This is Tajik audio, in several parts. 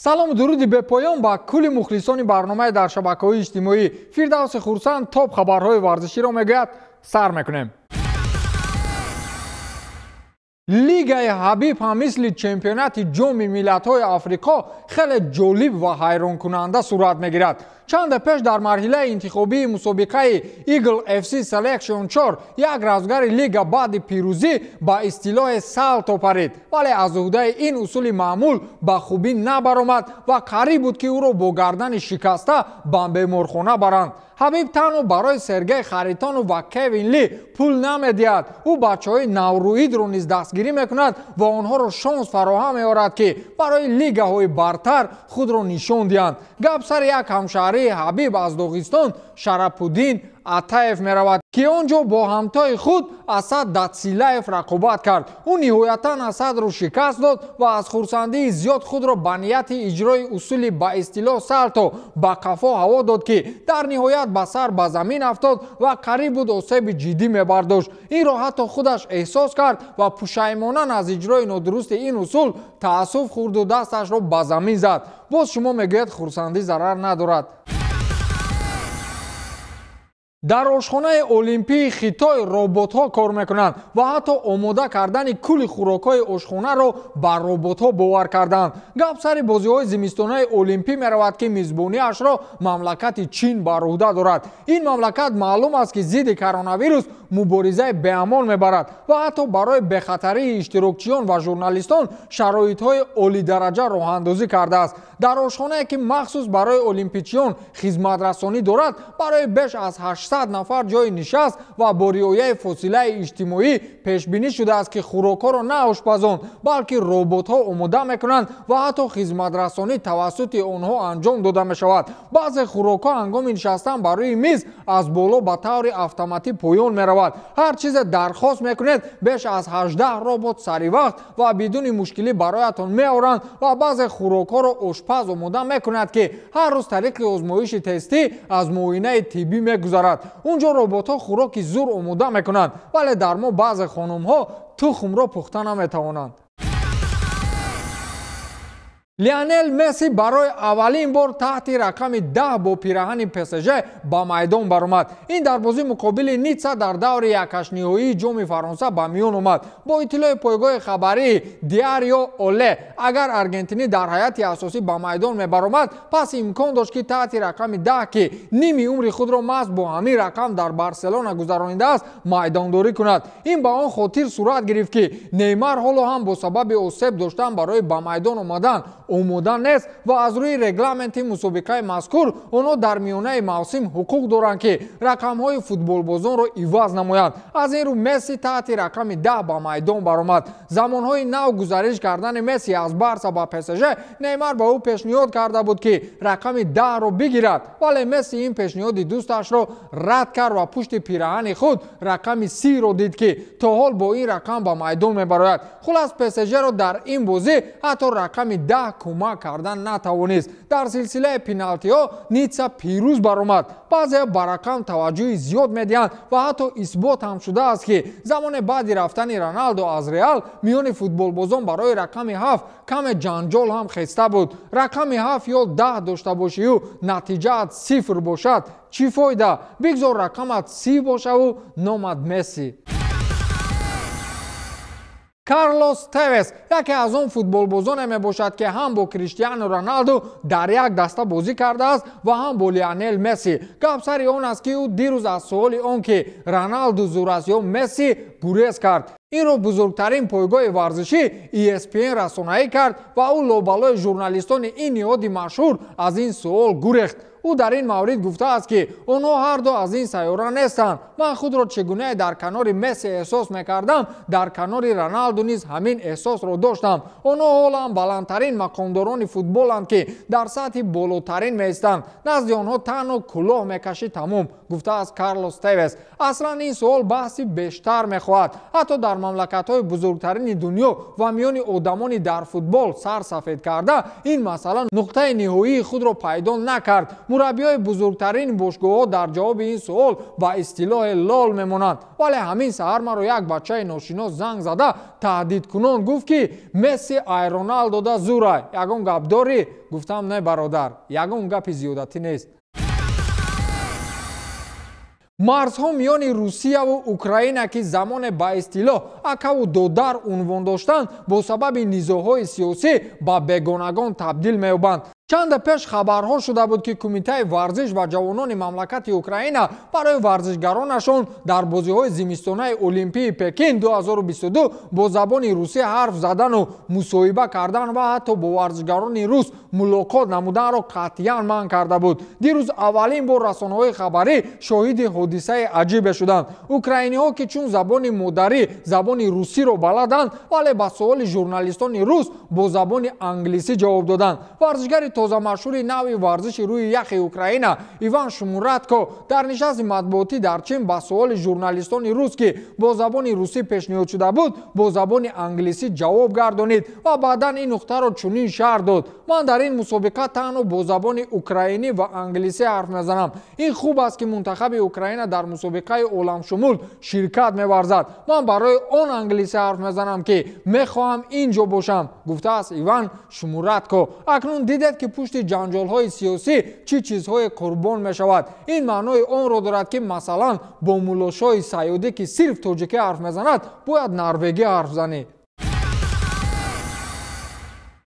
Салому дуруди бепоён ба кулли мухлисони барномаи дар шабакаҳои иҷтимоӣ. Фирдавси Хурсанд топ хабарҳои варзиширо мегӯяд. Сар мекунем. Лигаи Ҳабиб ҳам мисли чемпионати ҷоми миллатҳои Африқо хеле ҷолиб ва ҳайронкунанда сурат мегирад. Чанде пеш дар марҳилаи интихобии мусобиқаи Eagle FC Selection 4 як разгари лига баъди пирӯзӣ ба истилоҳи салто парид, вале аз уҳдаи ин усули маъмул ба хубӣ набаромад ва қариб буд, ки ӯро бо гардани шикаста ба беморхона баранд. Ҳабиб танҳо барои Сергей Харитонов ва Кевин Ли пул намедиҳад, ӯ бачаҳои наврӯидро низ дастгирӣ мекунад ва онҳоро шонс фароҳам меорад, ки барои лигаҳои бартар худро нишон диҳанд. Гап сари як ҳамшаҳрии Ҳабиб аз Доғистон Шарапуддин Атаев меравад, ки он ҷо бо ҳамтои худ Асад Датсилаев рақобат кард. Ӯ ниҳоятан Асадро шикаст дод ва аз хурсандии зиёд худро ба нияти иҷрои усули ба истилоҳ салто ба қафо ҳаво дод, ки дар ниҳоят ба сар ба замин афтод ва қариб буд осеби ҷиддӣ мебардошт. Инро ҳатто худаш эҳсос кард ва пушаймонан аз иҷрои нодурусти ин усул таассуф хӯрду дасташро ба замин зад. Боз шумо мегӯяд, хурсандӣ зарар надорад. Дар ошхонаи олимпии Хитой роботҳо кор мекунанд ва ҳатто омода кардани кулли хӯрокҳои ошхонаро ба роботҳо бовар карданд. Гап сари бозиҳои зимистонаи олимпӣ меравад, ки мизбониашро мамлакати Чин бар уҳда дорад. Ин мамлакат маълум аст, ки зидди коронавирус муборизаи беамон мебарад ва ҳатто барои бехатарии иштирокчиён ва журналистон шароитҳои олидараҷа роҳандозӣ кардааст. Дар ошхонае, ки махсус барои олимпичиён хизматрасонӣ дорад, барои беш аз 800 нафар ҷои нишаст ва бо риояи фосилаи иҷтимоӣ пешбинӣ шудааст, ки хӯрокҳоро на ошпазон, балки роботҳо омода мекунанд ва ҳатто хизматрасонӣ тавассути онҳо анҷом дода мешавад. Баъзе хӯрокҳо ҳангоми нишастан бар рӯи миз аз боло ба таври автоматӣ поён меравад. Ҳар чизе дархост мекунед, беш аз 18 робот саривақт ва бидуни мушкилӣ бароятон меоранд ва баъзе хӯрокҳоро ошпаз омода мекунад, ки ҳар рӯз тариқи озмоиши тестӣ аз муоинаи тиббӣ мегузарад. Унҷо роботҳо хӯроки зур омода мекунанд, вале дар мо баъзе хонумҳо тухмро пухта наметавонанд. Лионел Месси барои аввалин бор таҳти рақами 10 бо пираҳани ПСЖ ба майдон баромад. Ин дар бозӣ муқобили Ницца дар даври якҳаштниҳоии ҷоми Фаронса ба миён омад. Бо иттилои пойгоҳи хабарии Диарио Оле, агар аргентинӣ дар ҳайати асосӣ ба майдон мебаромад, пас имкон дошт, ки таҳти рақами 10, ки ними умри худро маҳз бо ҳамин рақам дар Барселона гузаронидааст, майдондорӣ кунад. Ин ба он хотир сурат гирифт, ки Неймар ҳоло ҳам бо сабаби осеб доштан барои ба майдон омадан омода нест ва аз рӯи регламенти мусобиқаи мазкур онҳо дар миёнаи мавсим ҳуқуқ доранд, ки рақамҳои футболбозонро иваз намоянд. Аз ин рӯ Месси таҳти рақами 10 ба майдон баромад. Замонҳои нав гузариш кардани Месси аз Барса ба ПСЖ, Неймар ба ӯ пешниҳод карда буд, ки рақами 10-ро бигирад, вале Месси ин пешниҳоди дӯсташро рад кард ва пушти пираҳани худ рақами 30-ро дид, ки то ҳол бо ин рақам ба майдон мебарояд. Хулас, ПСЖ-ро дар ин бозӣ ҳатто рақами 10 кӯмак кардан натавонист. Дар силсилаи пеналтиҳо Ницца пирӯз баромад. Баъзеҳо ба рақам таваҷҷӯҳи зиёд медиҳанд ва ҳатто исбот ҳам шудааст, ки замоне баъди рафтани Роналдо аз Реал миёни футболбозон барои рақами 7 каме ҷанҷол ҳам хеста буд. Рақами 7 ё 10 дошта бошию натиҷаат 0 бошад, чӣ фойда? Бигзор рақамат 30 бошаву номат Месси. Карлос Тевес яке аз он футболбозоне мебошад, ки ҳам бо Криштиану Роналду дар як даста бозӣ кардааст ва ҳам бо Лионел Месси. Гап сари он аст, ки ӯ дирӯз аз суоли он, ки Роналду зур аст ё Месси, гурез кард. Инро бузургтарин пойгоҳи варзишӣ ESPN расонаӣ кард ва ӯ лобалои журналистони ин ниҳоди машҳур аз ин суол гурехт. Ӯ дар ин маврид гуфтааст, ки онҳо ҳарду аз ин сайёра нестанд. Ман худро чӣ гунае дар канори Месси эҳсос мекардам, дар канори Роналду низ ҳамин эҳсосро доштам. Онҳо ҳоло ҳам баландтарин мақомдорони футболанд, ки дар сатҳи болотарин меистанд. Назди онҳо танҳо кӯлоҳ мекашӣ, тамом, гуфтааст Карлос Тевес. Аслан ин суол баҳси бештар мехоҳад. Ҳатто дар мамлакатҳои бузургтарини дунё ва миёни одамони дар футбол сар сафед карда ин масъала нуқтаи ниҳоии худро пайдо накард. Мураббиҳои бузургтарин бошгоҳҳо дар ҷавоби ин суол ба истилоҳи лол мемонанд. Вале ҳамин саҳар маро як бачаи ношинос занг зада таҳдидкунон гуфт, ки Месси ай Роналдо да зурай. Ягон гап дорӣ? Гуфтам, не бародар, ягон гапи зиёдатӣ нест. Марзҳо миёни Русияву Украина, ки замоне ба истилоҳ акаву додар унвон доштанд, бо сабаби низоъҳои сиёсӣ ба бегонагон табдил меёбанд. Чанде пеш хабарҳо шуда буд, ки Кумитаи варзиш ва ҷавонони мамлакати Украина барои варзишгаронашон дар бозиҳои зимистонаи Олимпии Пекин 2022 бо забони русӣ ҳарф задану мусоҳиба кардан ва ҳатто бо варзишгарони рус мулоқот намуданро қатъиян манъ карда буд. Дирӯз аввалин бор расонаҳои хабарӣ шоҳиди ҳодисаи аҷибе шуданд. Украиниҳо, ки чун забони модарӣ забони русиро баладанд, вале ба суоли журналистони рус бо забони англисӣ ҷавоб доданд. Варзишгари тозамашҳури нави варзиши рӯи яхи Украина Иван Шумуратко дар нишасти матбуотӣ дар Чин ба суоли журналистони рус, ки бо забони русӣ пешниҳод шуда буд, бо забони англисӣ ҷавоб гардонид ва баъдан ин нуқтаро чунин шарҳ дод: ман дар ин мусобиқа танҳо бо забони украинӣ ва англисӣ ҳарф мезанам. Ин хуб аст, ки мунтахаби Украина дар мусобиқаи оламшумул ширкат меварзад. Ман барои он англисӣ ҳарф мезанам, ки мехоҳам ин ҷо бошам, гуфтааст Иван Шумуратко. Акнун дидед, ки пушти ҷанҷолҳои сиёсӣ чӣ чизҳое қурбон мешавад. Ин маънои онро дорад, ки масалан бо муллошоҳи Саёдӣ, ки сирф тоҷикӣ ҳарф мезанад, бояд норвегӣ ҳарф занӣ.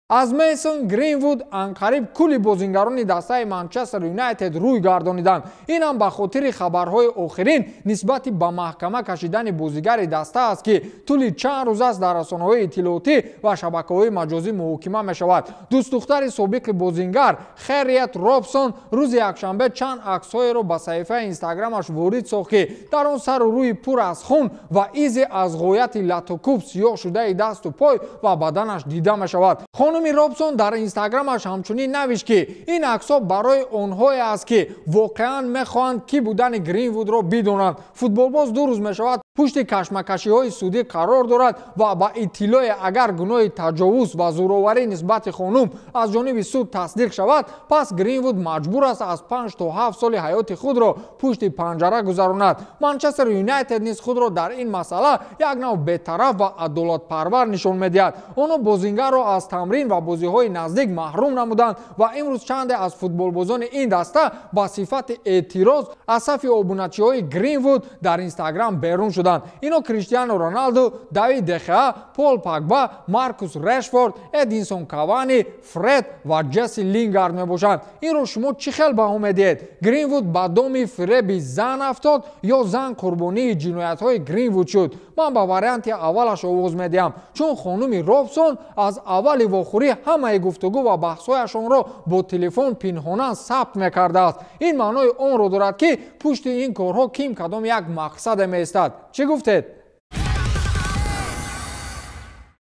Аз Мейсон Гринвуд анқариб кулли бозингарони дастаи Манчестер Юнайтед рӯй гардониданд. Ин ҳам ба хотири хабарҳои охирин нисбати ба маҳкама кашидани бозигари даста аст, ки тӯли чанд рӯз аст дар расонаҳои иттилоотӣ ва шабакаҳои маҷозӣ муҳокима мешавад. Дӯстдухтари собиқи бозингар Херриет Робсон рӯзи якшанбе чанд аксҳоеро ба саҳифаи инстаграмаш ворид сохт, ки дар он сару рӯи пур аз хун ва изи аз ғояти латукӯб сиёҳ шудаи дасту пой ва баданаш дида мешавад. Хонуми Робсон дар инстаграмаш ҳамчунин навишт, ки ин аксҳо барои онҳое аст, ки воқеан мехоҳанд кӣ будани Гринвудро бидонанд. Футболбоз 2 рӯз мешавад пушти кашмакашиҳои судӣ қарор дорад ва ба иттилои агар гуноҳи таҷовуз ва зӯроварӣ нисбати хонум аз ҷониби суд тасдиқ шавад, пас Гринвуд маҷбур аст аз 5 то 7 соли ҳаёти худро пушти панҷара гузаронад. Манчестер Юнайтед низ худро дар ин масъала як нав бетараф ва адолатпарвар нишон медиҳад. Онҳо бозингарро аз тамрин ва бозиҳои наздик маҳрум намуданд ва имрӯз чанде аз футболбозони ин даста ба сифати эътироз аз сафи обуначиҳои Гринвуд дар Инстаграм берун шуданд. Ино Криштиану Роналду, Давид Дехеа, Пол Пагба, Маркус Решфорд, Эдинсон Кавани, Фред ва Ҷесси Лингард мебошанд. Инро шумо чӣ хел баҳо медиҳед? Гринвуд ба доми фиреби зан афтод ё зан қурбонии ҷиноятҳои Гринвуд шуд? Ман ба варианти аввалаш овоз медиҳам, чун хонуми Робсон аз аввали вохӯрӣ ҳамаи гуфтугӯ ва баҳсҳояшонро бо телефон пинҳонан сабт мекардааст. Ин маънои онро дорад, ки пушти ин корҳо ким кадом як мақсаде меистад. Чӣ гуфтед?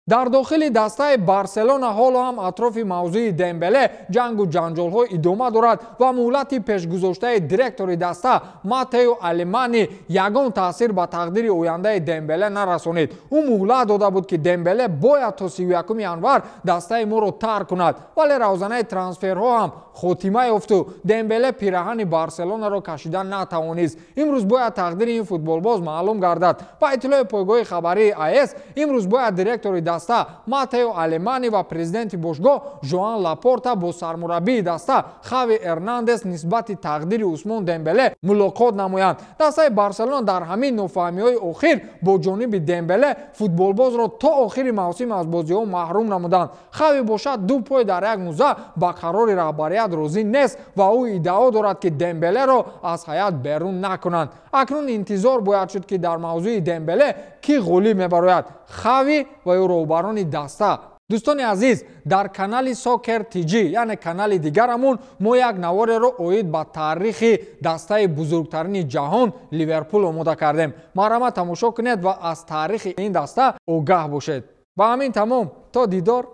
Дар дохили дастаи Барселона ҳоло ҳам атрофи мавзӯи Дембеле ҷангу ҷанҷолҳо идома дорад ва муҳлати пешгузоштаи директори даста Матео Алемани ягон таъсир ба тақдири ояндаи Дембеле нарасонид. Ӯ муҳлат дода буд, ки Дембеле бояд то 31 январ дастаи моро тарк кунад, вале равзанаи трансферҳо ҳам хотима ёфту Дембеле пираҳани Барселонаро кашида натавонист. Имрӯз бояд тақдири ин футболбоз маълум гардад. Ба иттилои пойгоҳи хабарии АС, имрӯз бояд директори даста Матео Алемани ва президенти бошгоҳ Жоан Лапорта бо сармураббии даста Хави Эрнандес нисбати тақдири Усмон Дембеле мулоқот намоянд. Дастаи Барселона дар ҳамин нофаҳмиҳои охир бо ҷониби Дембеле футболбозро то охири мавсим аз бозиҳо маҳрум намуданд. Хави бошад ду пой дар як муза ба қарори раҳбарият розӣ нест ва ӯ иддао дорад, ки Дембелеро аз ҳаят берун накунанд. Акнун интизор бояд шуд, ки дар мавзӯи Дембеле кӣ ғолиб мебарояд: Хави ва ё роҳбарони даста. Дӯстони азиз, дар канали Soccer TG, яъне канали дигарамон, мо як навореро оид ба таърихи дастаи бузургтарини ҷаҳон Ливерпул омода кардем. Марҳамат тамошо кунед ва аз таърихи ин даста огаҳ бошед. Ба ҳамин тамом, то дидор.